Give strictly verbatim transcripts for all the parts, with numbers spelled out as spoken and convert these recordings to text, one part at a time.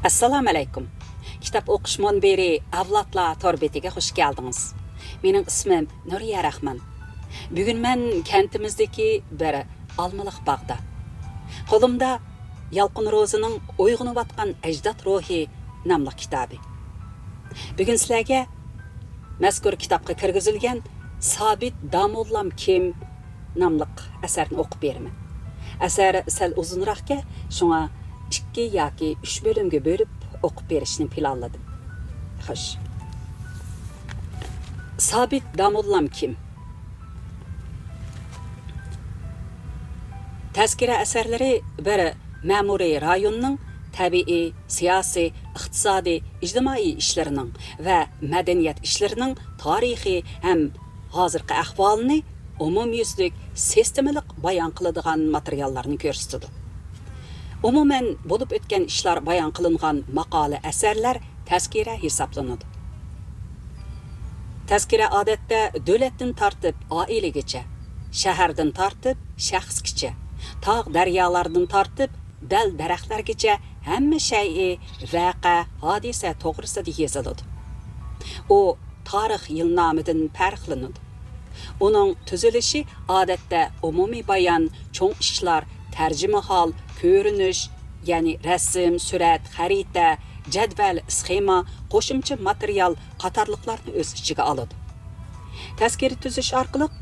ئەسسالامۇئەلەيكۇم. كىتاب ئوقۇش مۇنبىرى ئەۋلادلار تور بېتىگە خۇش كەلدىڭىز. مېنىڭ ئىسمىم نۇرىيە راخمان. بۈگۈن مەن كەنتىمىزدىكى بىر ئالمىلىق باغدا. قولۇمدا يالقۇن روزىنىڭ ئويغىنىۋاتقان ئەجداد روھى ناملىق كىتابى. بۈگۈن سىلەرگە مەزكۇر كىتابقا كىرگۈزۈلگەن سابىت داموللام كىم ناملىق ئەسەرنى ئوقۇپ بېرىمەن. ئەسەر سەل ئۇزۇنراقكەن، شۇڭا ئىككى ياكى ئۈچ بۆلۈمگە بۆلۈپ ئوقۇپ بېرىشنى پىلانلىدىم. خوش. سابىت داموللام كىم؟ تەزكىرە ئەسەرلىرى بىر مەمۇرىي رايوننىڭ تەبىئىي، سىياسىي، ئىقتىسادىي، ئىجتىمائىي ئىشلىرىنىڭ ۋە مەدەنىيەت ئىشلىرىنىڭ تارىخىي ھەم ھازىرقى ئەھۋالىنى ئومۇميۈزلۈك سىستېمىلىق بايان قىلىدىغان ماتېرىياللارنى كۆرسىتىدۇ. ئومۇمەن، بولۇپ ئۆتكەن ئىشلار بايان قىلىنغان ماقالە ئەسەرلەر تەزكىرە ھېسابلىنىدۇ. تەزكىرە ئادەتتە دۆلەتتىن تارتىپ ئائىلىگىچە، شەھەردىن تارتىپ شەخسكىچە، تاغ دەريالاردىن تارتىپ دەل دەرەخلەرگىچە ھەممە شەيئى، ۋەقە، ھادىسە توغرىسىدا يېزىلىدۇ. ئۇ تارىخ يىلنامىدىن پەرقلىنىدۇ. ئۇنىڭ تۈزۈلۈشى ئادەتتە ئومۇمىي بايان، چوڭ ئىشلار، تەرجىمىھال، كۆرۈنۈش، يەنى رەسىم، سۈرەت، خەرىتە، جەدۋەل، سخېما، قوشۇمچە ماتېرىيال قاتارلىقلارنى ئۆز ئىچىگە ئالىدۇ. تەزكىرە تۈزۈش ئارقىلىق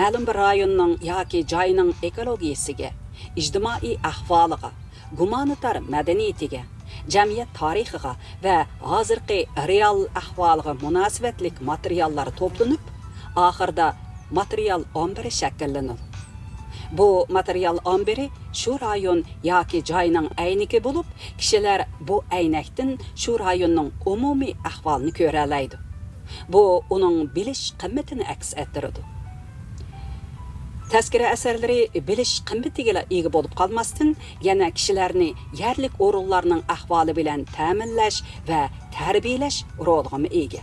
مەلۇم بىر رايوننىڭ ياكى جاينىڭ ئېكولوگىيىسىگە، ئىجتىمائىي ئەھۋالىغا، گۇمانىتار مەدەنىيىتىگە، جەمئىيەت تارىخىغا ۋە ھازىرقى رېئال ئەھۋالىغا مۇناسىۋەتلىك ماتېرىياللار توپلىنىپ، ئاخىرىدا ماتېرىيال ئامبىرى شەكىللىنىدۇ. بۇ ماتېرىيال ئامبىرى شۇ رايون ياكى جاينىڭ ئەينىكى بولۇپ، كىشىلەر بۇ ئەينەكتىن شۇ رايوننىڭ ئومۇمىي ئەھۋالىنى كۆرەلەيدۇ. بۇ ئۇنىڭ بىلىش قىممىتىنى ئەكس ئەتتۈرىدۇ. تەزكىرە ئەسەرلىرى بىلىش قىممىتىگىلا ئىگە بولۇپ قالماستىن، يەنە كىشىلەرنى يەرلىك ئورۇنلارنىڭ ئەھۋالى بىلەن تەمىنلەش ۋە تەربىيەلەش رولىغىمۇ ئىگە.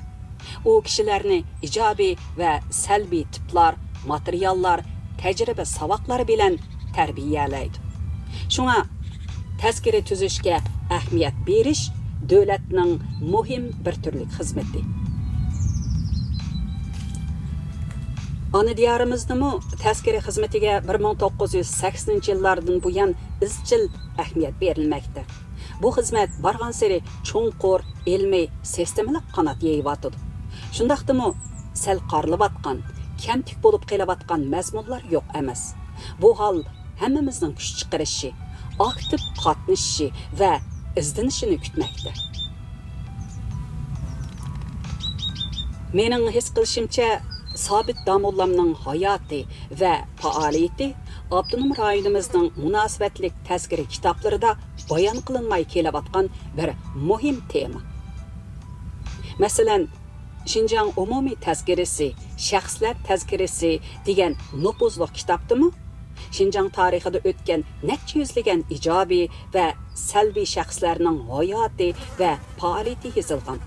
ئۇ كىشىلەرنى ئىجابىي ۋە سەلبىي تىپلار، ماتېرىياللار، تەجرىبە ساۋاقلىرى بىلەن تەربىيەلەيدۇ. شۇڭا تەزكىرە تۈزۈشكە ئەھمىيەت بېرىش دۆلەتنىڭ مۇھىم بىر تۈرلۈك خىزمىتى. ئانا دىيارىمىزنىمۇ تەزكىرە خىزمىتىگە بىر مىڭ توققۇز يۈز سەكسىنىنچى يىللاردىن بۇيان ئىزچىل ئەھمىيەت بېرىلمەكتە. بۇ خىزمەت بارغانسېرى چوڭقۇر، ئىلمىي، سىستېمىلىق قانات يېيىۋاتىدۇ. شۇنداقتىمۇ سەل قارىلىۋاتقان، كەمتۈك بولۇپ قېلىۋاتقان مەزمۇنلار يوق ئەمەس. بۇ ھال ھەممىمىزنىڭ كۈچ چىقىرىشى، ئاكتىپ قاتنىشىشى ۋە ئىزدىنىشىنى كۈتمەكتە. مېنىڭ ھېس قىلىشىمچە، سابىت داموللامنىڭ ھاياتى ۋە پائالىيىتى ئاپتونوم رايونىمىزنىڭ مۇناسىۋەتلىك تەزكىرە كىتابلىرىدا بايان قىلىنماي كېلىۋاتقان بىر مۇھىم تېما. مەسىلەن، شىنجاڭ ئومۇمىي تەزكىرىسى، شەخسلەر تەزكىرىسى دېگەن نوپۇزلۇق كىتابتىمۇ شىنجاڭ تارىخىدا ئۆتكەن نەچچە يۈزلىگەن ئىجابىي ۋە سەلبىي شەخسلەرنىڭ ھاياتى ۋە پائالىيىتى يېزىلغان.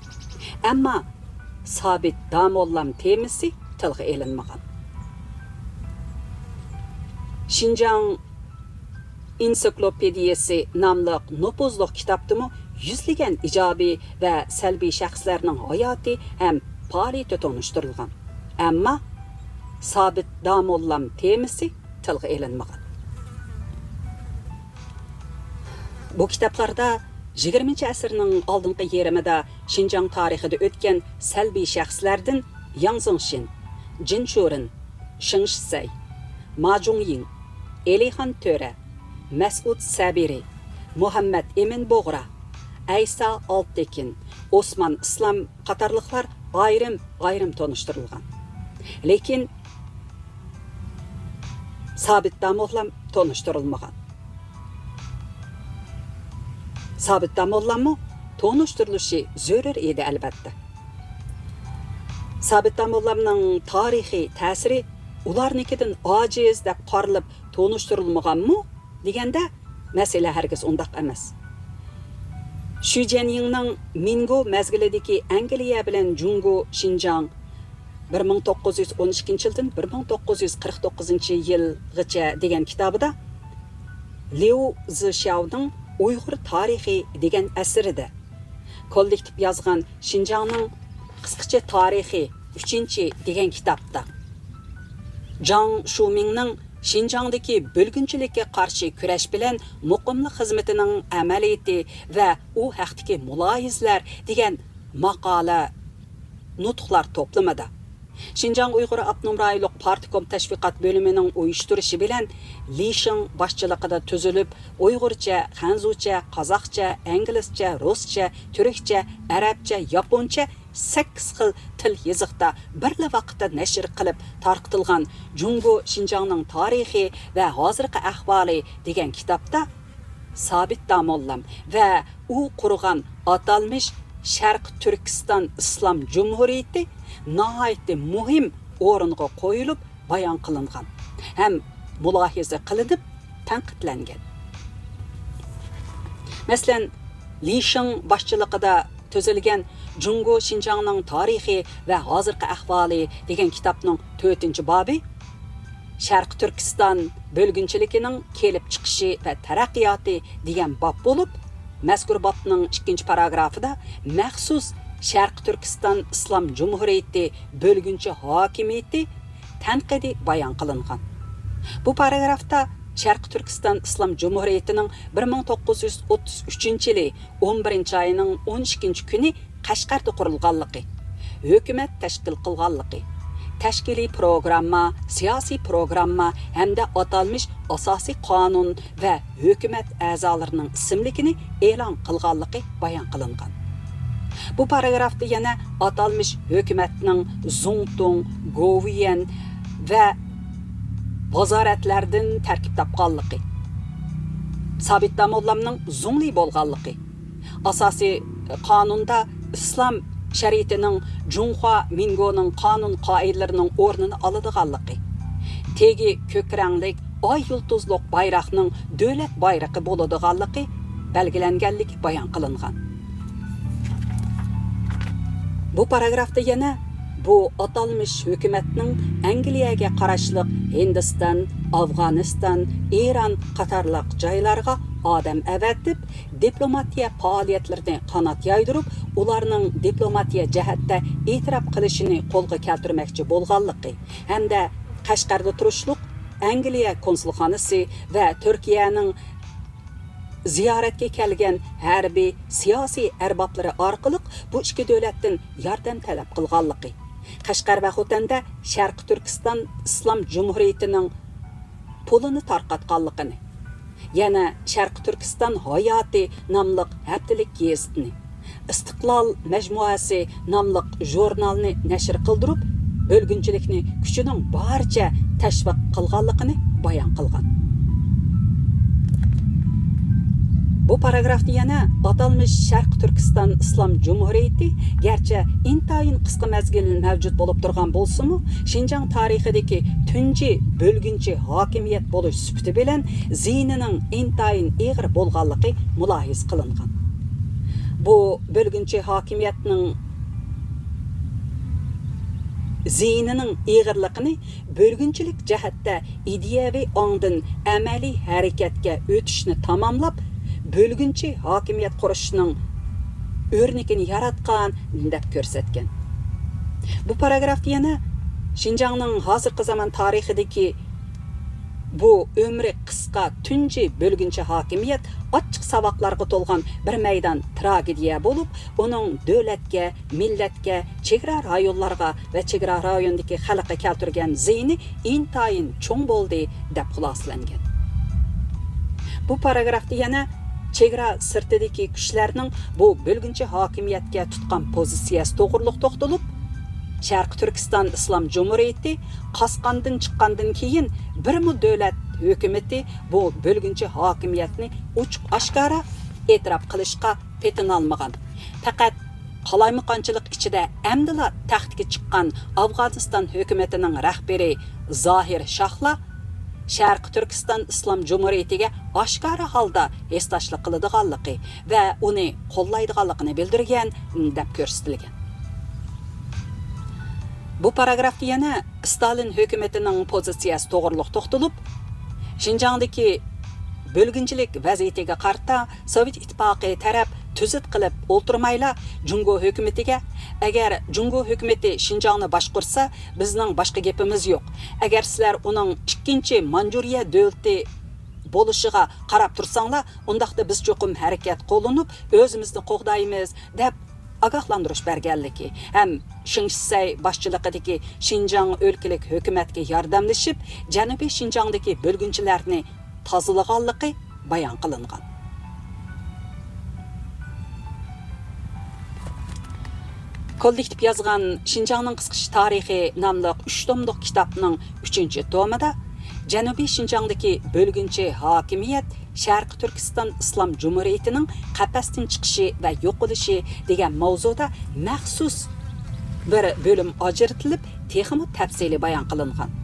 ئەمما سابىت داموللام تېمىسى تىلغا ئېلىنمىغان. شىنجاڭ ئېنسىكلوپېدىيىسى ناملىق نوپۇزلۇق كىتابتىمۇ يۈزلىگەن ئىجابىي ۋە سەلبىي شەخسلەرنىڭ ھاياتى ھەم پائالىيىتى تونۇشتۇرۇلغان. ئەمما سابىت داموللام تېمىسى تىلغا ئېلىنمىغان. بۇ كىتابلاردا يىگىرمىنچى ئەسىرنىڭ ئالدىنقى يېرىمىدا شىنجاڭ تارىخىدا ئۆتكەن سەلبىي شەخسلەردىن ياڭ زېڭشىن، جىن چۈرۈن، شېڭ شىسەي، ما جۇڭيىڭ، ئېلىخان تۆرە، مەسئۇد سەبىرى، مۇھەممەت ئىمىن بۇغرا، ئەيسا ئالتىكىن، ئوسمان ئىسلام قاتارلىقلار ئايرىم-ئايرىم تونۇشتۇرۇلغان. لېكىن سابىت داموللام تونۇشتۇرۇلمىغان. سابىت داموللاممۇ تونۇشتۇرۇلۇشى زۆرۈر ئىدى، ئەلۋەتتە. سابىت داموللامنىڭ تارىخىي تەسىرى ئۇلارنىڭكىدىن ئاجىز دەپ قارىلىپ تونۇشتۇرۇلمىغانمۇ دېگەندە، مەسىلە ھەرگىز ئۇنداق ئەمەس. شۈ جيەنيىڭنىڭ مىنگو مەزگىلىدىكى ئەنگلىيە بىلەن جۇڭگو شىنجاڭ، بىر مىڭ توققۇز يۈز ئون ئىككىنچى يىلدىن بىر مىڭ توققۇز يۈز قىرىق توققۇزىنچى يىلغىچە دېگەن كىتابىدا، ليۇ زىشياۋنىڭ ئۇيغۇر تارىخى دېگەن ئەسىرىدە كوللېكتىپ يازغان شىنجاڭنىڭ قىسقىچە تارىخى ئۈچىنچى دېگەن كىتابتا، جاڭ شۇمىڭنىڭ شىنجاڭدىكى بۆلگۈنچىلىككە قارشى كۈرەش بىلەن مۇقىملىق خىزمىتىنىڭ ئەمەلىيىتى ۋە ئۇ ھەقتىكى مۇلاھىزىلەر دېگەن ماقالە نۇتۇقلار توپلىمىدا، شىنجاڭ ئۇيغۇر ئاپتونوم رايونلۇق پارتكوم تەشۋىقات بۆلۈمىنىڭ ئۇيۇشتۇرۇشى بىلەن لى شىڭ باشچىلىقىدا تۈزۈلۈپ، ئۇيغۇرچە، خەنزۇچە، قازاقچە، ئىنگلىزچە، رۇسچە، تۈركچە، ئەرەبچە، ياپونچە سەككىز خىل تىل يېزىقتا بىرلا ۋاقىتتا نەشر قىلىپ تارقىتىلغان جۇڭگو شىنجاڭنىڭ تارىخى ۋە ھازىرقى ئەھۋالى دېگەن كىتابتا، سابىت داموللام ۋە ئۇ قۇرغان ئاتالمىش شەرقىي تۈركىستان ئىسلام جۇمھۇرىيىتى ناھايىتى مۇھىم ئورۇنغا قويۇلۇپ بايان قىلىنغان ھەم مۇلاھىزە قىلىنىپ تەنقىدلەنگەن. مەسىلەن، لى شىڭ باشچىلىقىدا تۈزۈلگەن جۇڭگو شىنجاڭنىڭ تارىخى ۋە ھازىرقى ئەھۋالى دېگەن كىتابنىڭ تۆتىنچى بابى، شەرقىي تۈركىستان بۆلگۈنچىلىكىنىڭ كېلىپ چىقىشى ۋە تەرەققىياتى دېگەن باب بولۇپ، مەزكۇر بابنىڭ ئىككىنچى پاراگرافىدا مەخسۇس شەرقىي تۈركىستان ئىسلام جۇمھۇرىيىتى بۆلگۈنچى ھاكىمىيىتى تەنقىدىي بايان قىلىنغان. بۇ پاراگرافتا شەرقىي تۈركىستان ئىسلام جۇمھۇرىيىتىنىڭ بىر مىڭ توققۇز يۈز ئوتتۇز ئۈچىنچى يىلى ئون بىرىنچى ئاينىڭ ئون ئىككىنچى كۈنى قەشقەردە قۇرۇلغانلىقى، ھۆكۈمەت تەشكىل قىلغانلىقى، تەشكىلىي پروگرامما، سىياسىي پروگرامما ھەمدە ئاتالمىش ئاساسىي قانۇن ۋە ھۆكۈمەت ئەزالىرىنىڭ ئىسىملىكىنى ئېلان قىلغانلىقى بايان قىلىنغان. بۇ پاراگرافتا يەنە ئاتالمىش ھۆكۈمەتنىڭ زۇڭتۇڭ، گوۋۇيۈەن ۋە ۋازارەتلەردىن تەركىب تاپقانلىقى، سابىت داموللامنىڭ زۇڭلى بولغانلىقى، ئاساسىي قانۇندا ئىسلام شەرىئىتىنىڭ جۇڭخۇا مىنگونىڭ قانۇن قائىدىلىرىنىڭ ئورنىنى ئالىدىغانلىقى، تېگى كۆك رەڭلىك ئاي يۇلتۇزلۇق بايراقنىڭ دۆلەت بايرىقى بولىدىغانلىقى بەلگىلەنگەنلىكى بايان قىلىنغان. بۇ پاراگرافتا يەنە بۇ ئاتالمىش ھۆكۈمەتنىڭ ئەنگلىيەگە قاراشلىق ھىندىستان، ئافغانىستان، ئىران قاتارلىق جايلارغا ئادەم ئەۋەتىپ، دىپلوماتىيە پائالىيەتلىرىنى قانات يايدۇرۇپ، ئۇلارنىڭ دىپلوماتىيە جەھەتتە ئېتىراپ قىلىشىنى قولغا كەلتۈرمەكچى بولغانلىقى ھەمدە قەشقەردە تۇرۇشلۇق ئەنگلىيە كونسۇلخانىسى ۋە تۈركىيەنىڭ زىيارەتكە كەلگەن ھەربىي، سىياسىي ئەربابلىرى ئارقىلىق بۇ ئىككى دۆلەتتىن ياردەم تەلەپ قىلغانلىقى، قەشقەر ۋە خوتەندە شەرقىي تۈركىستان ئىسلام جۇمھۇرىيىتىنىڭ پۇلىنى تارقاتقانلىقىنى، يەنە شەرقىي تۈركىستان ھاياتى ناملىق ھەپتىلىك گېزىتنى، ئىستىقلال مەجمۇئەسى ناملىق ژۇرنالنى نەشر قىلدۇرۇپ، بۆلگۈنچىلىكنى كۈچىنىڭ بارىچە تەشۋىق قىلغانلىقىنى بايان قىلغان. بۇ پاراگرافتا يەنە ئاتالمىش شەرقىي تۈركىستان ئىسلام جۇمھۇرىيىتى گەرچە ئىنتايىن قىسقا مەزگىل مەۋجۇت بولۇپ تۇرغان بولسىمۇ، شىنجاڭ تارىخىدىكى تۇنجى بۆلگۈنچى ھاكىمىيەت بولۇش سۈپىتى بىلەن زىيىنىنىڭ ئىنتايىن ئېغىر بولغانلىقى مۇلاھىزە قىلىنغان. بۇ بۆلگۈنچى ھاكىمىيەتنىڭ زىيىنىنىڭ ئېغىرلىقىنى بۆلگۈنچىلىك جەھەتتە ئىدىيەۋى ئاڭدىن ئەمەلىي ھەرىكەتكە ئۆتۈشنى تاماملاپ، بۆلگۈنچى ھاكىمىيەت قۇرۇشنىڭ ئۆرنىكىنى ياراتقان، دەپ كۆرسەتكەن. بۇ پاراگرافتا يەنە شىنجاڭنىڭ ھازىرقى زامان تارىخىدىكى بۇ ئۆمرى قىسقا تۇنجى بۆلگۈنچى ھاكىمىيەت ئاچچىق ساۋاقلارغا تولغان بىر مەيدان تراگېدىيە بولۇپ، ئۇنىڭ دۆلەتكە، مىللەتكە، چېگرا رايونلارغا ۋە چېگرا رايونىدىكى خەلققە كەلتۈرگەن زىيىنى ئىنتايىن چوڭ بولدى، دەپ خۇلاسىلەنگەن. بۇ پاراگرافتا يەنە چېگرا سىرتىدىكى كۈچلەرنىڭ بۇ بۆلگۈنچى ھاكىمىيەتكە تۇتقان پوزىتسىيەسى توغرۇلۇق توختىلىپ، شەرقىي تۈركىستان ئىسلام جۇمھۇرىيىتى قاسقاندىن چىققاندىن كېيىن، بىرمۇ دۆلەت ھۆكۈمىتى بۇ بۆلگۈنچى ھاكىمىيەتنى ئوچۇق ئاشكارا ئېتىراپ قىلىشقا پېتىنالمىغان. پەقەت قالايمىقانچىلىق ئىچىدە ئەمدىلا تەختكە چىققان ئافغانىستان ھۆكۈمىتىنىڭ رەھبىرى زاھىر شاھلا شەرقىي تۈركىستان ئىسلام جۇمھۇرىيىتىگە ئاشكارا ھالدا ھېسداشلىق قىلىدىغانلىقى ۋە ئۇنى قوللايدىغانلىقىنى بىلدۈرگەن، دەپ كۆرسىتىلگەن. بۇ پاراگرافتا يەنە ستالىن ھۆكۈمىتىنىڭ پوزىتسىيەسى توغرۇلۇق توختىلىپ، شىنجاڭدىكى بۆلگۈنچىلىك ۋەزىيىتىگە قارىتا سوۋېت ئىتتىپاقى تەرەپ تۈزۈت قىلىپ ئولتۇرمايلا، جۇڭگو ھۆكۈمىتىگە، ئەگەر جۇڭگو ھۆكۈمىتى شىنجاڭنى باشقۇرسا، بىزنىڭ باشقا گېپىمىز يوق. ئەگەر سىلەر ئۇنىڭ ئىككىنچى مانجۇرىيە دۆلىتى بولۇشىغا قاراپ تۇرساڭلار، ئۇنداقتا بىز چوقۇم ھەرىكەت قوللىنىپ، ئۆزىمىزنى قوغدايمىز، دەپ ئاگاھلاندۇرۇش بەرگەنلىكى ھەم شېڭ شىسەي باشچىلىقىدىكى شىنجاڭ ئۆلكىلىك ھۆكۈمەتكە ياردەملىشىپ، جەنۇبىي شىنجاڭدىكى بۆلگۈنچىلەرنى تازىلىغانلىقى بايان قىلىنغان. كوللېكتىپ يازغان شىنجاڭنىڭ قىسقىچە تارىخى ناملىق ئۈچ توملۇق كىتابنىڭ ئۈچىنچى تومىدا جەنۇبىي شىنجاڭدىكى بۆلگۈنچى ھاكىمىيەت شەرقىي تۈركىستان ئىسلام جۇمھۇرىيىتىنىڭ قەپەستىن چىقىشى ۋە يوقىلىشى دېگەن ماۋزۇدا مەخسۇس بىر بۆلۈم ئاجرىتىلىپ، تېخىمۇ تەپسىلىي بايان قىلىنغان.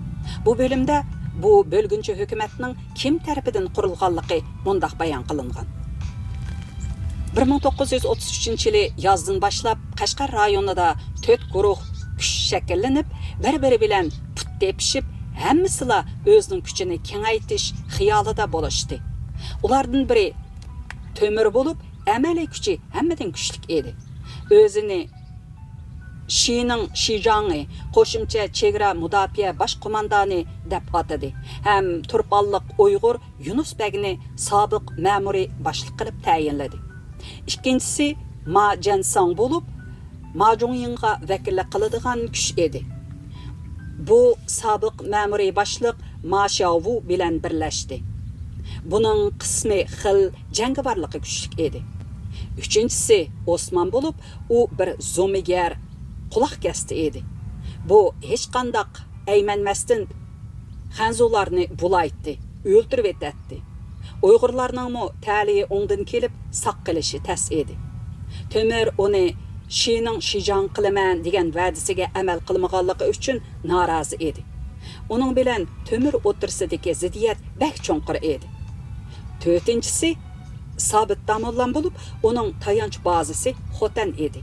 بۇ بۆلۈمدە بۇ بۆلگۈنچى ھۆكۈمەتنىڭ كىم تەرىپىدىن قۇرۇلغانلىقى مۇنداق بايان قىلىنغان: بىر مىڭ توققۇز يۈز ئوتتۇز ئۈچىنچى يىلى يازدىن باشلاپ قەشقەر رايونىدا تۆت گۇرۇھ كۈچ شەكىللىنىپ، بىر-بىرى بىلەن پۇت تېپىشىپ، ھەممىسىلا ئۆزىنىڭ كۈچىنى كېڭەيتىش خىيالىدا بولۇشتى. ئۇلاردىن بىرى تۆمۈر بولۇپ، ئەمەلىي كۈچى ھەممىدىن كۈچلۈك ئىدى. ئۆزىنى شىنىڭ شىجاڭى، قوشۇمچە چېگرا مۇداپىئە باش قوماندانى دەپ ئاتىدى ھەم تۇرپانلىق ئۇيغۇر يۇنۇس بەگنى سابىق مەمۇرىي باشلىق قىلىپ تەيىنلىدى. ئىككىنچىسى ما جەنساڭ بولۇپ، ما جۇڭيىڭغا ۋەكىللىك قىلىدىغان كۈچ ئىدى. بۇ سابىق مەمۇرىي باشلىق ما شياۋۋۇ بىلەن بىرلەشتى. بۇنىڭ قىسمى خىل جەڭگىۋارلىقى كۈچلۈك ئىدى. ئۈچىنچىسى ئوسمان بولۇپ، ئۇ بىر زومىگەر، قۇلاق كەستى ئىدى. بۇ ھېچقانداق ئەيمەنمەستىن خەنزۇلارنى بۇلايتتى، ئۆلتۈرۈۋېتەتتى. ئۇيغۇرلارنىڭمۇ تەلىيى ئوڭدىن كېلىپ ساق قېلىشى تەس ئىدى. تۆمۈر ئۇنى شىنىڭ شىجاڭ قىلىمەن دېگەن ۋەدىسىگە ئەمەل قىلمىغانلىقى ئۈچۈن نارازى ئىدى. ئۇنىڭ بىلەن تۆمۈر ئوتتۇرىسىدىكى زىددىيەت بەك چوڭقۇر ئىدى. تۆتىنچىسى سابىت داموللام بولۇپ، ئۇنىڭ تايانچ بازىسى خوتەن ئىدى.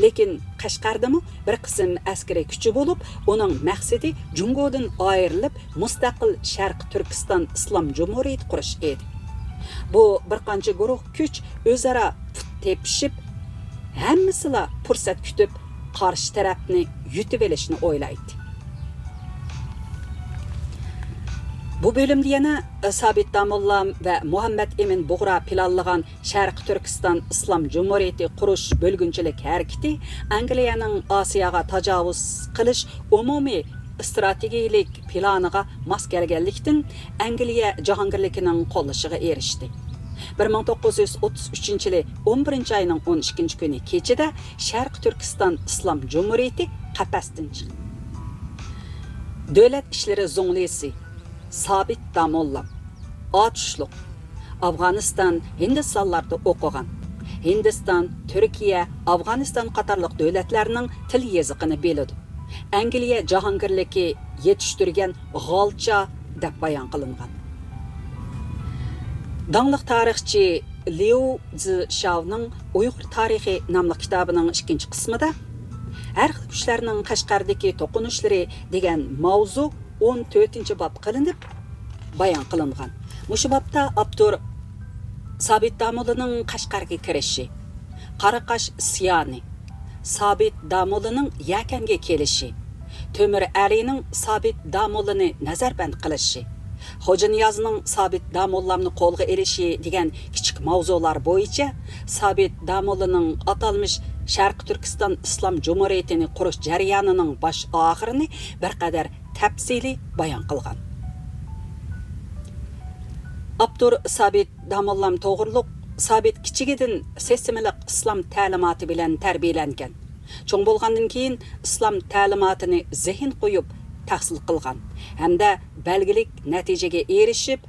لېكىن قەشقەردىمۇ بىر قىسىم ئەسكىرىي كۈچى بولۇپ، ئۇنىڭ مەقسىتى جۇڭگودىن ئايرىلىپ، مۇستەقىل شەرقىي تۈركىستان ئىسلام جۇمھۇرىيىتى قۇرۇش ئىدى. بۇ بىر قانچە گۇرۇھ كۈچ ئۆزئارا پۇت تېپىشىپ، ھەممىسىلا پۇرسەت كۈتۈپ، قارشى تەرەپنى يۇتۇۋېلىشنى ئويلايتتى. بۇ بۆلۈمدە يەنە سابىت داموللام ۋە مۇھەممەد ئىمىن بۇغرا پىلانلىغان شەرقىي تۈركىستان ئىسلام جۇمھۇرىيىتى قۇرۇش بۆلگۈنچىلىك ھەرىكىتى ئەنگلىيەنىڭ ئاسىياغا تاجاۋۇز قىلىش ئومۇمىي ئىستراتېگىيىلىك پىلانىغا ماس كەلگەنلىكتىن، ئەنگلىيە جاھانگىرلىكىنىڭ قوللىشىغا ئېرىشتى. بىر مىڭ توققۇز يۈز ئوتتۇز ئۈچىنچى يىلى ئون بىرىنچى ئاينىڭ ئون ئىككىنچى كۈنى كېچىدە شەرقىي تۈركىستان ئىسلام جۇمھۇرىيىتى قەپەستىن چىقتى. دۆلەت ئىشلىرى زۇڭلىسى سابىت داموللام، ئاتۇشلۇق، ئافغانىستان، ھىندىستانلاردا ئوقۇغان. ھىندىستان، تۈركىيە، ئافغانىستان قاتارلىق دۆلەتلەرنىڭ تىل يېزىقىنى بىلىدۇ. ئەنگلىيە جاھانگىرلىكى يېتىشتۈرگەن غالچا دەپ بايان قىلىنغان. داڭلىق تارىخچى ليۇ زىشاۋنىڭ ئۇيغۇر تارىخى ناملىق كىتابىنىڭ ئىككىنچى قىسمىدا ھەر خىل كۈچلەرنىڭ قەشقەردىكى توقۇنۇشلىرى دېگەن ماۋزۇ ئون تۆتىنچى باب قىلىنىپ بايان قىلىنغان. مۇشۇ بابتا ئاپتور سابىت داموللىنىڭ قەشقەرگە كىرىشى، قاراقاش ئىسيانى، سابىت داموللىنىڭ يەكەنگە كېلىشى، تۆمۈر ئەلىنىڭ سابىت داموللىنى نەزەربەند قىلىشى، خوجانىيازنىڭ سابىت داموللامنى قولغا ئېلىشى دېگەن كىچىك ماۋزۇلار بويىچە سابىت داموللىنىڭ ئاتالمىش شەرقىي تۈركىستان ئىسلام جۇمھۇرىيىتىنى قۇرۇش جەريانىنىڭ باش ئاخىرىنى بىر قەدەر تەپسىلىي بايان قىلغان. ئاپتور سابىت داموللام توغرۇلۇق سابىت كىچىكىدىن سىستېمىلىق ئىسلام تەلىماتى بىلەن تەربىيەلەنگەن. چوڭ بولغاندىن كېيىن ئىسلام تەلىماتىنى زېھىن قويۇپ تەھسىل قىلغان ھەمدە بەلگىلىك نەتىجىگە ئېرىشىپ،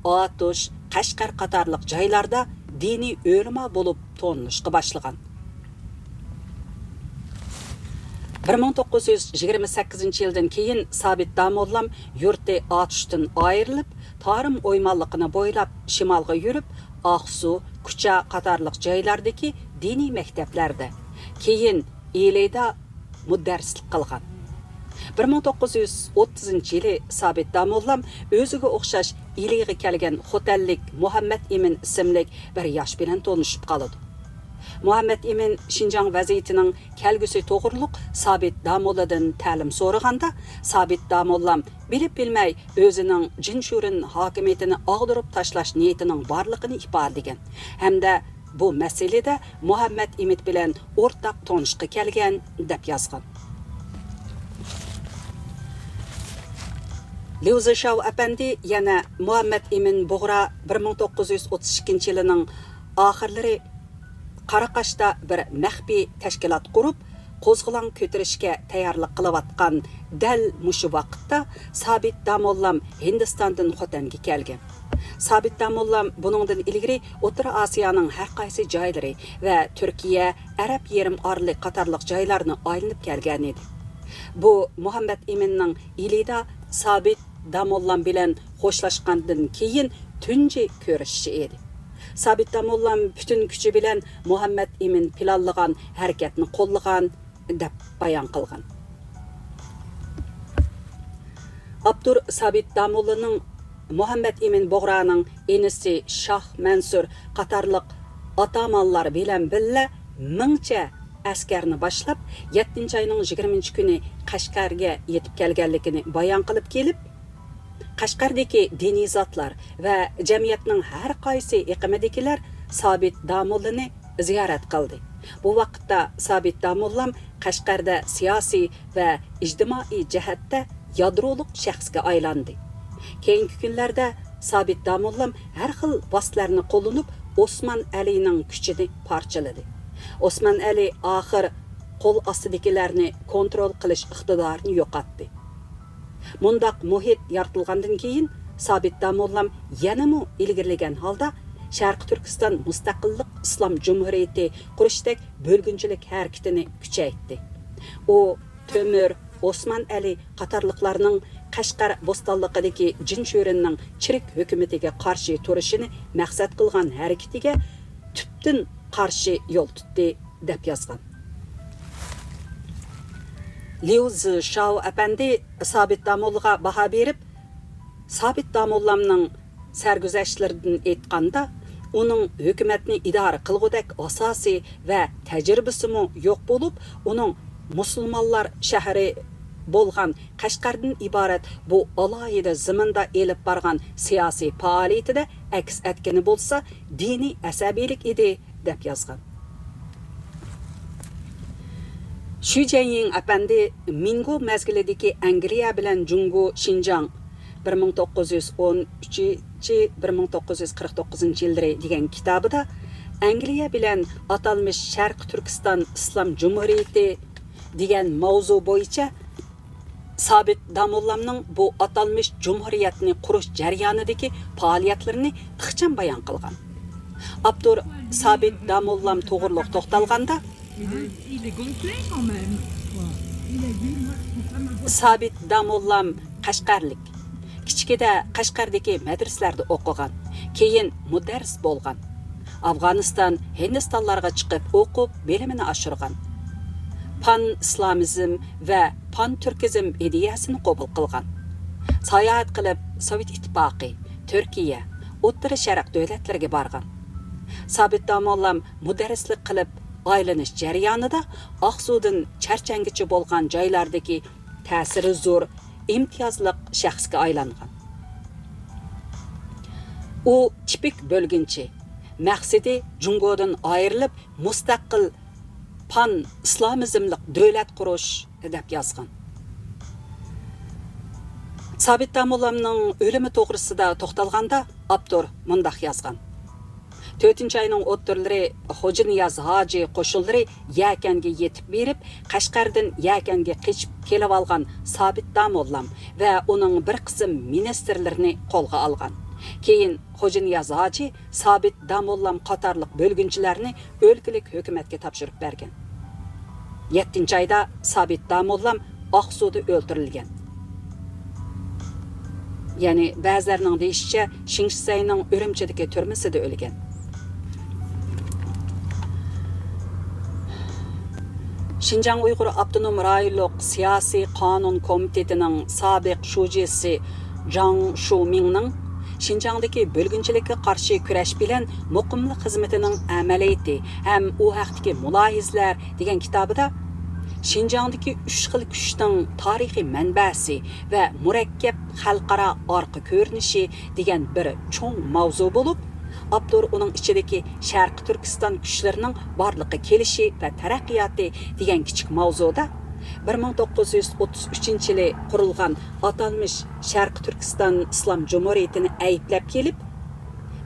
ئاتۇش، قەشقەر قاتارلىق جايلاردا دىنىي ئۆلىما بولۇپ تونۇلۇشقا باشلىغان. بىر مىڭ توققۇز يۈز يىگىرمە سەككىزىنچى يىلدىن كېيىن سابىت داموللام يۇرتى ئاتۇشتىن ئايرىلىپ، تارىم ئويمانلىقىنى بويلاپ شىمالغا يۈرۈپ، ئاقسۇ، كۇچا قاتارلىق جايلاردىكى دىنىي مەكتەپلەردە، كېيىن ئىلىدا مۇدەررىسلىك قىلغان. بىر مىڭ توققۇز يۈز ئوتتۇزىنچى يىلى سابىت داموللام ئۆزىگە ئوخشاش ئىلىغا كەلگەن خوتەنلىك مۇھەممەد ئىمىن ئىسىملىك بىر ياش بىلەن تونۇشۇپ قالىدۇ. مۇھەممەت ئىمىن شىنجاڭ ۋەزىيىتىنىڭ كەلگۈسى توغرۇلۇق سابىت داموللىدىن تەلىم سورىغاندا، سابىت داموللام بىلىپ بىلمەي ئۆزىنىڭ جىنشۈرېن ھاكىمىيىتىنى ئاغدۇرۇپ تاشلاش نىيىتىنىڭ بارلىقىنى ئىپادىلىگەن ھەمدە بۇ مەسىلىدە مۇھەممەت ئىمىت بىلەن ئورتاق تونۇشقا كەلگەن، دەپ يازغان. ليۇ زىشاۋ ئەپەندى يەنە مۇھەممەت ئىمىن بۇغرا بىر مىڭ توققۇز يۈز ئوتتۇز ئىككىنچى يىلىنىڭ ئاخىرلىرى قاراقاشتا بىر مەخپىي تەشكىلات قۇرۇپ، قوزغىلاڭ كۆتۈرۈشكە تەييارلىق قىلىۋاتقان دەل مۇشۇ ۋاقىتتا سابىت داموللام ھىندىستاندىن خوتەنگە كەلگەن. سابىت داموللام بۇنىڭدىن ئىلگىرى ئوتتۇرا ئاسىيانىڭ ھەر قايسى جايلىرى ۋە تۈركىيە، ئەرەب يېرىم ئارىلى قاتارلىق جايلارنى ئايلىنىپ كەلگەنىدى. بۇ مۇھەممەت ئىمىننىڭ ئىلىدا سابىت داموللام بىلەن خوشلاشقاندىن كېيىن تۇنجى كۆرۈشۈشى ئىدى. سابىت داموللام پۈتۈن كۈچى بىلەن مۇھەممەت ئىمىن پىلانلىغان ھەرىكەتنى قوللىغان، دەپ بايان قىلغان. ئاپتور سابىت داموللىنىڭ مۇھەممەت ئىمىن بۇغرانىڭ ئىنىسى شاھ مەنسۇر قاتارلىق ئاتامانلار بىلەن بىللە مىڭچە ئەسكەرنى باشلاپ، يەتتىنچى ئاينىڭ يىگىرمىنچى كۈنى قەشقەرگە يېتىپ كەلگەنلىكىنى بايان قىلىپ كېلىپ، قەشقەردىكى دىنىي زاتلار ۋە جەمئىيەتنىڭ ھەر قايسى ئېقىمىدىكىلەر سابىت داموللىنى زىيارەت قىلدى. بۇ ۋاقىتتا سابىت داموللام قەشقەردە سىياسىي ۋە ئىجتىمائىي جەھەتتە يادرولۇق شەخسكە ئايلاندى. كېيىنكى كۈنلەردە سابىت داموللام ھەر خىل ۋاسىتىلەرنى قوللىنىپ، ئوسمان ئەلىنىڭ كۈچىنى پارچىلىدى. ئوسمان ئەلى ئاخىر قول ئاستىدىكىلەرنى كونترول قىلىش ئىقتىدارىنى يوقاتتى. مۇنداق مۇھىت يارىتىلغاندىن كېيىن، سابىت داموللام يەنىمۇ ئىلگىرىلىگەن ھالدا شەرقىي تۈركىستان مۇستەقىللىق ئىسلام جۇمھۇرىيىتى قۇرۇشتەك بۆلگۈنچىلىك ھەرىكىتىنى كۈچەيتتى. ئۇ تۆمۈر، ئوسمان ئەلى قاتارلىقلارنىڭ قەشقەر بوستانلىقىدىكى جىنشۈرېننىڭ چىرىك ھۆكۈمىتىگە قارشى تۇرۇشىنى مەقسەت قىلغان ھەرىكىتىگە تۈپتىن قارشى يول تۇتتى، دەپ يازغان. ليۇ زىشاۋ ئەپەندى سابىت داموللىغا باھا بېرىپ، سابىت داموللامنىڭ سەرگۈزەشتلىرىدىن ئېيتقاندا، ئۇنىڭ ھۆكۈمەتنى ئىدارە قىلغۇدەك ئاساسى ۋە تەجرىبىسىمۇ يوق بولۇپ، ئۇنىڭ مۇسۇلمانلار شەھىرى بولغان قەشقەردىن ئىبارەت بۇ ئالاھىدە زېمىندا ئېلىپ بارغان سىياسىي پائالىيىتىدە ئەكس ئەتكىنى بولسا دىنىي ئەسەبىيلىك ئىدى، دەپ يازغان. شۈ جيەنيىڭ ئەپەندى مىڭگو مەزگىلىدىكى ئەنگلىيە بىلەن جۇڭگو شىنجاڭ، بىر مىڭ توققۇز يۈز ئون ئۈچىنچى، بىر مىڭ توققۇز يۈز قىرىق توققۇزىنچى يىللىرى دېگەن كىتابىدا ئەنگلىيە بىلەن ئاتالمىش شەرقىي تۈركىستان ئىسلام جۇمھۇرىيىتى دېگەن ماۋزۇ بويىچە سابىت داموللامنىڭ بۇ ئاتالمىش جۇمھۇرىيەتنى قۇرۇش جەريانىدىكى پائالىيەتلىرىنى ئىخچام بايان قىلغان. ئاپتور سابىت داموللام توغرۇلۇق توختالغاندا، سابىت داموللام قەشقەرلىك. كىچىكىدە قەشقەردىكى مەدرىسىلەردە ئوقۇغان، كېيىن مۇدەررىس بولغان. ئافغانىستان، ھىندىستانلارغا چىقىپ ئوقۇپ، بىلىمىنى ئاشۇرغان. پان ئىسلامىزم ۋە پان تۈركىزم ئىدىيەسىنى قوبۇل قىلغان. ساياھەت قىلىپ، سوۋېت ئىتتىپاقى، تۈركىيە، ئوتتۇرا شەرق دۆلەتلىرىگە بارغان. سابىت داموللام مۇدەررىسلىك قىلىپ ئايلىنىش جەريانىدا ئاقسۇدىن چەرچەنگىچە بولغان جايلاردىكى تەسىرى زور، ئىمتىيازلىق شەخسكە ئايلانغان. ئۇ تىپىك بۆلگۈنچى، مەقسىتى جۇڭگودىن ئايرىلىپ، مۇستەقىل پان ئىسلامىزملىق دۆلەت قۇرۇش، دەپ يازغان. سابىت داموللامنىڭ ئۆلۈمى توغرىسىدا توختالغاندا، ئاپتور مۇنداق يازغان. تۆتىنچى ئاينىڭ ئوتتۇرىلىرى خوجانىياز ھاجى قوشۇنلىرى يەكەنگە يېتىپ بېرىپ، قەشقەردىن يەكەنگە قېچىپ كېلىۋالغان سابىت داموللام ۋە ئۇنىڭ بىر قىسىم مىنىستىرلىرىنى قولغا ئالغان. كېيىن خوجانىياز ھاجى سابىت داموللام قاتارلىق بۆلگۈنچىلەرنى ئۆلكىلىك ھۆكۈمەتكە تاپشۇرۇپ بەرگەن. يەتتىنچى ئايدا سابىت داموللام ئاقسۇدا ئۆلتۈرۈلگەن. يەنى بەزىلەرنىڭ دېيىشىچە، شېڭشىسەينىڭ ئۈرۈمچىدىكى تۈرمىسىدە ئۆلگەن. شىنجاڭ ئۇيغۇر ئاپتونوم رايونلۇق سىياسىي قانۇن كومىتېتىنىڭ سابىق شۇجىسى جاڭ شۇمىڭنىڭ شىنجاڭدىكى بۆلگۈنچىلىككە قارشى كۈرەش بىلەن مۇقىملىق خىزمىتىنىڭ ئەمەلىيىتى ھەم ئۇ ھەقتىكى مۇلاھىزىلەر دېگەن كىتابىدا شىنجاڭدىكى ئۈچ خىل كۈچنىڭ تارىخىي مەنبەسى ۋە مۇرەككەپ خەلقئارا ئارقا كۆرۈنۈشى دېگەن بىر چوڭ ماۋزۇ بولۇپ، ئاپتور ئۇنىڭ ئىچىدىكى شەرقىي تۈركىستان كۈچلىرىنىڭ بارلىققا كېلىشى ۋە تەرەققىياتى دېگەن كىچىك ماۋزۇدا بىر مىڭ توققۇز يۈز ئوتتۇز ئۈچىنچى يىلى قۇرۇلغان ئاتالمىش شەرقىي تۈركىستان ئىسلام جۇمھۇرىيىتىنى ئەيىبلەپ كېلىپ،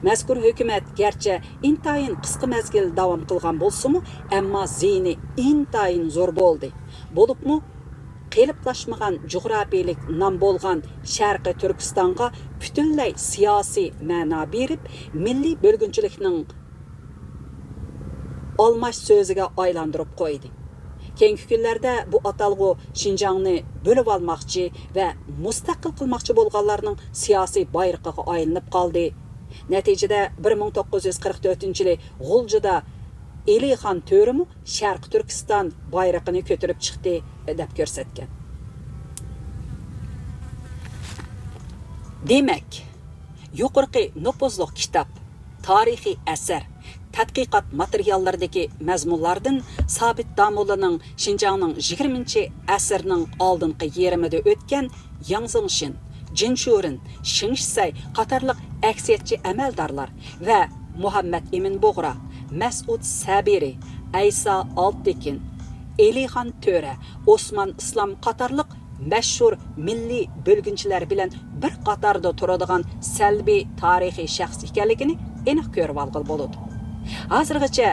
مەزكۇر ھۆكۈمەت گەرچە ئىنتايىن قىسقا مەزگىل داۋام قىلغان بولسىمۇ، ئەمما زىيىنى ئىنتايىن زور بولدى. بولۇپمۇ، قېلىپلاشمىغان جۇغراپىيىلىك نام بولغان شەرقىي تۈركىستانغا پۈتۈنلەي سىياسىي مەنا بېرىپ، مىللىي بۆلگۈنچىلىكنىڭ ئالماش سۆزىگە ئايلاندۇرۇپ قويدى. كېيىنكى كۈنلەردە بۇ ئاتالغۇ شىنجاڭنى بۆلۈۋالماقچى ۋە مۇستەقىل قىلماقچى بولغانلارنىڭ سىياسىي بايرىقىغا ئايلىنىپ قالدى. نەتىجىدە، بىر مىڭ توققۇز يۈز قىرىق تۆتىنچى يىلى غۇلجىدا ئېلىخان تۆرىمۇ شەرقىي تۈركىستان بايرىقىنى كۆتۈرۈپ چىقتى، دەپ كۆرسەتكەن. دېمەك، يۇقىرىقى نوپۇزلۇق كىتاب، تارىخىي ئەسەر، تەتقىقات ماتېرىياللىرىدىكى مەزمۇنلاردىن سابىت داموللىنىڭ شىنجاڭنىڭ يىگىرمىنچى ئەسىرنىڭ ئالدىنقى يېرىمىدا ئۆتكەن ياڭ زېڭشىن، جىن شۇرېن، شېڭ شىسەي قاتارلىق ئەكسىيەتچى ئەمەلدارلار ۋە مۇھەممەد ئىمىن بۇغرا، مەسئۇد سەبىرى، ئەيسا ئالپتېكىن، ئېلىخان تۆرە، ئوسمان ئىسلام قاتارلىق مەشھۇر مىللىي بۆلگۈنچىلەر بىلەن بىر قاتاردا تۇرىدىغان سەلبىي تارىخىي شەخس ئىكەنلىكىنى ئېنىق كۆرۈۋالغىلى بولىدۇ. ھازىرغىچە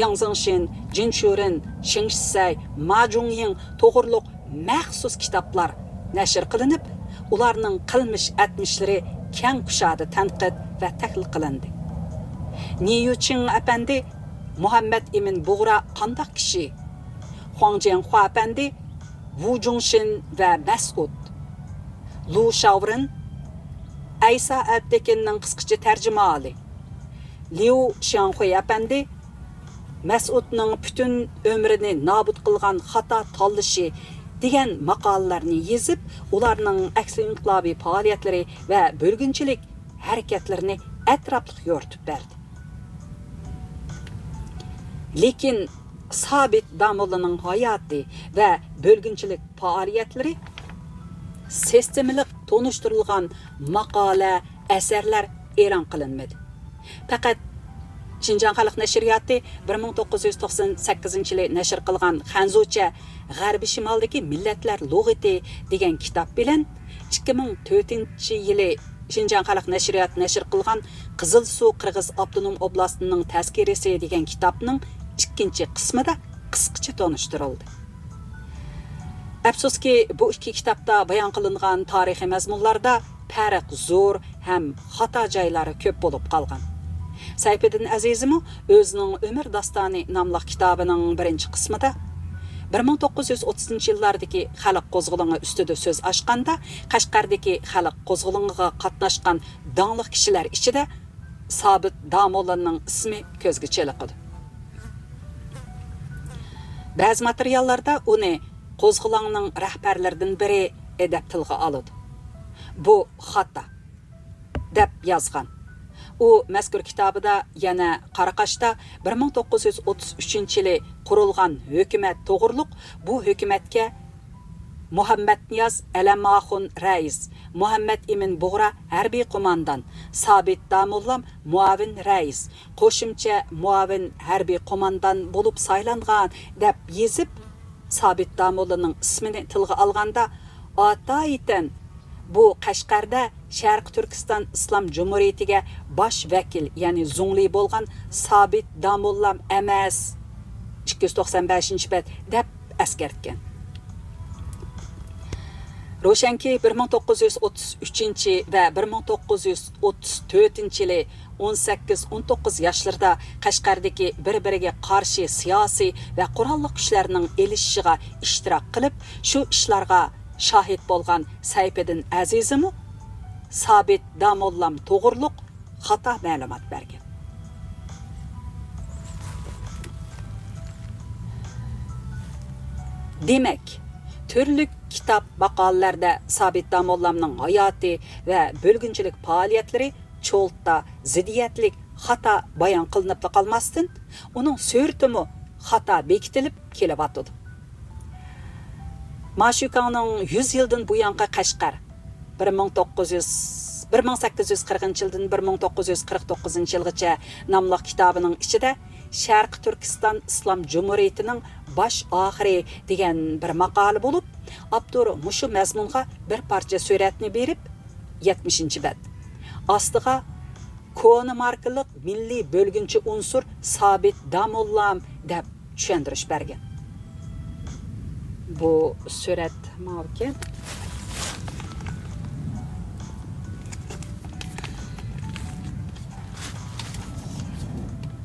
ياڭ زېڭشىن، جىن شۇرېن، شېڭ شىسەي، ما جۇڭيىڭ توغرۇلۇق مەخسۇس كىتابلار نەشر قىلىنىپ، ئۇلارنىڭ قىلمىش ئەتمىشلىرى كەڭ كۇشادە تەنقىد ۋە تەھلىل قىلىندى. نى يۈچىڭ ئەپەندى، مۇھەممەد ئىمىن بۇغرا قانداق كىشى؟ خۇاڭ جيەنخۇا ئەپەندى، ۋۇ جۇڭشىن ۋە مەسئۇد، لۇ شاۋرىن، ئەيسا ئەلپتېكىننىڭ قىسقىچە تەرجىمىھالى، ليۇ شياڭخۇي ئەپەندى، مەسئۇدنىڭ پۈتۈن ئۆمرىنى نابۇت قىلغان خاتا تاللىشى دېگەن ماقالىلەرنى يېزىپ، ئۇلارنىڭ ئەكسىي ئىنقىلابىي پائالىيەتلىرى ۋە بۆلگۈنچىلىك ھەرىكەتلىرىنى ئەتراپلىق يورۇتۇپ بەردى. لېكىن سابىت داموللىنىڭ ھاياتى ۋە بۆلگۈنچىلىك پائالىيەتلىرى سىستېمىلىق تونۇشتۇرۇلغان ماقالە، ئەسەرلەر ئېلان قىلىنمىدى. پەقەت شىنجاڭ خەلق نەشرىياتى بىر مىڭ توققۇز يۈز توقسان سەككىزىنچى يىلى نەشر قىلغان خەنزۇچە غەربىي شىمالدىكى مىللەتلەر لۇغىتى دېگەن كىتاب بىلەن ئىككى مىڭ تۆتىنچى يىلى شىنجاڭ خەلق نەشرىياتى نەشر قىلغان قىزىلسۇ قىرغىز ئاپتونوم ئوبلاستىنىڭ تەزكىرىسى دېگەن كىتابنىڭ ئىككىنچى قىسمىدا قىسقىچە تونۇشتۇرۇلدى. ئەپسۇسكى، بۇ ئىككى كىتابتا بايان قىلىنغان تارىخىي مەزمۇنلاردا پەرق زور ھەم خاتا جايلار كۆپ بولۇپ قالغان. سەيپىدىن ئەزىزىمۇ ئۆزىنىڭ ئۆمۈر داستانى ناملىق كىتابىنىڭ بىرىنچى قىسمىدا بىر مىڭ توققۇز يۈز ئوتتۇزىنچى يىللاردىكى خەلق قوزغىلىڭى ئۈستىدە سۆز ئاچقاندا، قەشقەردىكى خەلق قوزغىلىڭىغا قاتناشقان داڭلىق كىشىلەر ئىچىدە سابىت داموللانىڭ ئىسمى كۆزگە چېلىقىدۇ. بەزى ماتېرىياللاردا ئۇنى قوزغىلاڭنىڭ رەھبەرلىرىدىن بىرى دەپ تىلغا ئالىدۇ. بۇ خاتا، دەپ يازغان. ئۇ مەزكۇر كىتابىدا يەنە قاراقاشتا بىر مىڭ توققۇز يۈز ئوتتۇز ئۈچىنچى يىلى قۇرۇلغان ھۆكۈمەت توغرۇلۇق، بۇ ھۆكۈمەتكە مۇھەممەتنىياز ئەلەم ئاخۇن رەئىس، مۇھەممەت ئىمىن بۇغرا ھەربىي قوماندان، سابىت داموللام مۇئاۋىن رەئىس، قوشۇمچە مۇئاۋىن ھەربىي قوماندان بولۇپ سايلانغان، دەپ يېزىپ، سابىت داموللىنىڭ ئىسمىنى تىلغا ئالغاندا، ئاتايىتەن بۇ قەشقەردە شەرقىي تۈركىستان ئىسلام جۇمھۇرىيىتىگە باش ۋەكىل، يەنى زۇڭلى بولغان سابىت داموللام ئەمەس، ئىككى يۈز توقسان بەشىنچى بەت، دەپ ئەسكەرتكەن. روشەنكى، بىر مىڭ توققۇز يۈز ئوتتۇز ئۈچىنچى ۋە بىر مىڭ توققۇز يۈز ئوتتۇز تۆتىنچى يىلى ئون سەككىز، ئون توققۇز ياشلىرىدا قەشقەردىكى بىر-بىرىگە قارشى سىياسىي ۋە قوراللىق كۈچلەرنىڭ ئېلىشىشىغا ئىشتىراك قىلىپ، شۇ ئىشلارغا شاھىت بولغان سەيپىدىن ئەزىزىمۇ سابىت داموللام توغرۇلۇق خاتا مەلۇمات بەرگەن. دېمەك، تۈرلۈك كىتاب، ماقالىلەردە سابىت داموللامنىڭ ھاياتى ۋە بۆلگۈنچىلىك پائالىيەتلىرى چولتا، زىددىيەتلىك، خاتا بايان قىلىنىپلا قالماستىن، ئۇنىڭ سۈرىتىمۇ خاتا بېكىتىلىپ كېلىۋاتىدۇ. ماشۈكاڭنىڭ يۈز يىلدىن بۇيانقى قەشقەر، بىر مىڭ توققۇز يۈز، بىر مىڭ سەككىز يۈز قىرىقىنچى يىلدىن بىر مىڭ توققۇز يۈز قىرىق توققۇزىنچى يىلغىچە ناملىق كىتابىنىڭ ئىچىدە شەرقىي تۈركىستان ئىسلام جۇمھۇرىيىتىنىڭ باش ئاخىرى دېگەن بىر ماقالە بولۇپ، ئاپتور مۇشۇ مەزمۇنغا بىر پارچە سۈرەتنى بېرىپ، يەتمىشىنچى بەت ئاستىغا كونا ماركىلىق مىللىي بۆلگۈنچى ئۇنسۇر سابىت داموللام دەپ چۈشەندۈرۈش بەرگەن. بۇ سۈرەت ماۋۇكەن.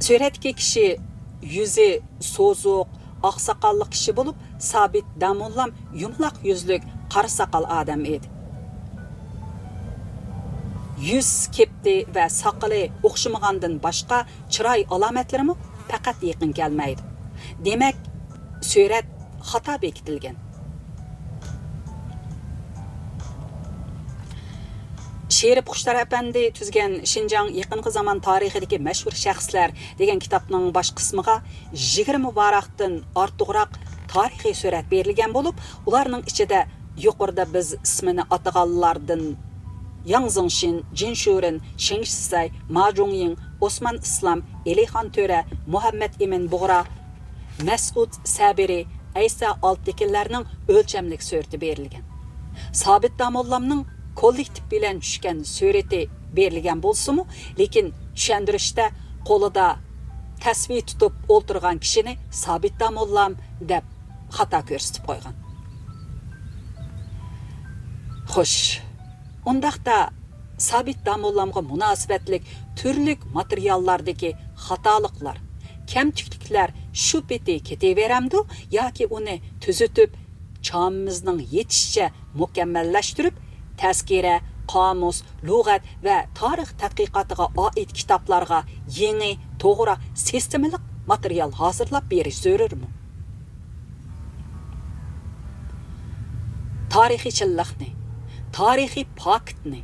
سۈرەتتىكى كىشى يۈزى سوزۇق، ئاقساقاللىق كىشى بولۇپ، سابىت داموللام يۇمىلاق يۈزلۈك، قارا ساقال ئادەم ئىدى. يۈز كېپتى ۋە ساقىلى ئوخشىمىغاندىن باشقا، چىراي ئالامەتلىرىمۇ پەقەت يېقىن كەلمەيدۇ. دېمەك، سۈرەت خاتا بېكىتىلگەن. شېرىپ خۇشتار ئەپەندى تۈزگەن شىنجاڭ يېقىنقى زامان تارىخىدىكى مەشھۇر شەخسلەر دېگەن كىتابنىڭ باش قىسمىغا يىگىرمە ۋاراقتىن ئارتۇقراق تارىخىي سۈرەت بېرىلگەن بولۇپ، ئۇلارنىڭ ئىچىدە يۇقىرىدا بىز ئىسمىنى ئاتىغانلاردىن ياڭ زېڭشىن، جىن شۈرېن، شېڭ شىسەي، ما جۇڭيىڭ، ئوسمان ئىسلام، ئېلىخان تۆرە، مۇھەممەت ئىمىن بۇغرا، مەسئۇد سەبىرى، ئەيسا ئالپتېكىنلەرنىڭ ئۆلچەملىك سۈرىتى بېرىلگەن. سابىت داموللامنىڭ كوللېكتىپ بىلەن چۈشكەن سۈرىتى بېرىلگەن بولسىمۇ، لېكىن چۈشەندۈرۈشتە قولىدا تەسۋى تۇتۇپ ئولتۇرغان كىشىنى سابىت داموللام دەپ خاتا كۆرسىتىپ قويغان. خوش، ئۇنداقتا سابىت داموللامغا مۇناسىۋەتلىك تۈرلۈك ماتېرىياللاردىكى خاتالىقلار، كەمتۈكلۈكلەر شۇ پېتى كېتىۋېرەمدۇ ياكى ئۇنى تۈزىتىپ، چامىمىزنىڭ يېتىشىچە مۇكەممەللەشتۈرۈپ، تەزكىرە، قامۇس، لۇغەت ۋە تارىخ تەتقىقاتىغا ئائىت كىتابلارغا يېڭى، توغرا، سىستېمىلىق ماتېرىيال ھازىرلاپ بېرىش زۆرۈرمۇ؟ تارىخىي چىنلىقنى، تارىخىي پاكىتنى،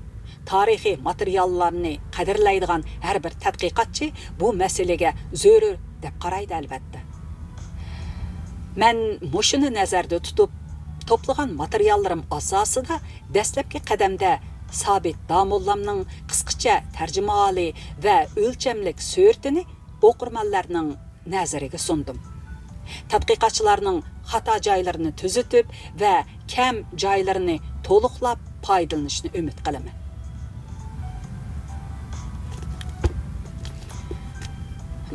تارىخىي ماتېرىياللارنى قەدىرلەيدىغان ھەر بىر تەتقىقاتچى بۇ مەسىلىگە زۆرۈر دەپ قارايدۇ، ئەلۋەتتە. مەن مۇشۇنى نەزەردە تۇتۇپ، توپلىغان ماتېرىياللىرىم ئاساسىدا دەسلەپكى قەدەمدە سابىت داموللامنىڭ قىسقىچە تەرجىمىھالى ۋە ئۆلچەملىك سۈرىتىنى ئوقۇرمەنلەرنىڭ نەزىرىگە سۇندۇم. تەتقىقاتچىلارنىڭ خاتا جايلىرىنى تۈزىتىپ ۋە كەم جايلىرىنى تولۇقلاپ پايدىلىنىشىنى ئۈمىد قىلىمەن.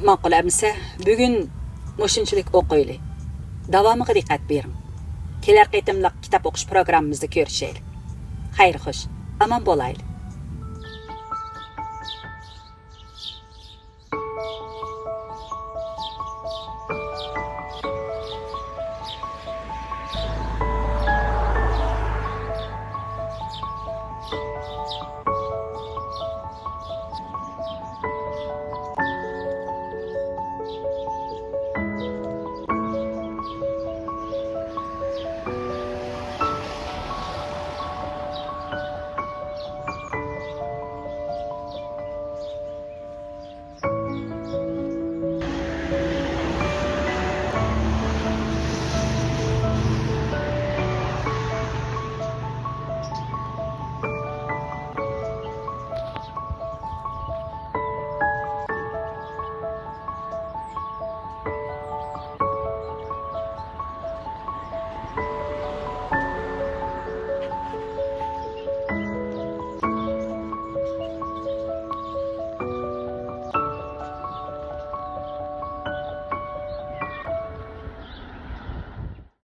ماقۇل ئەمىسە، بۈگۈن مۇشۇنچىلىك ئوقۇيلى. داۋامىغا دىققەت بېرىڭ. كېلەر قېتىملىق كىتاب ئوقۇش پروگراممىمىزدا كۆرۈشەيلى. خەير خوش، ئامان بولايلى.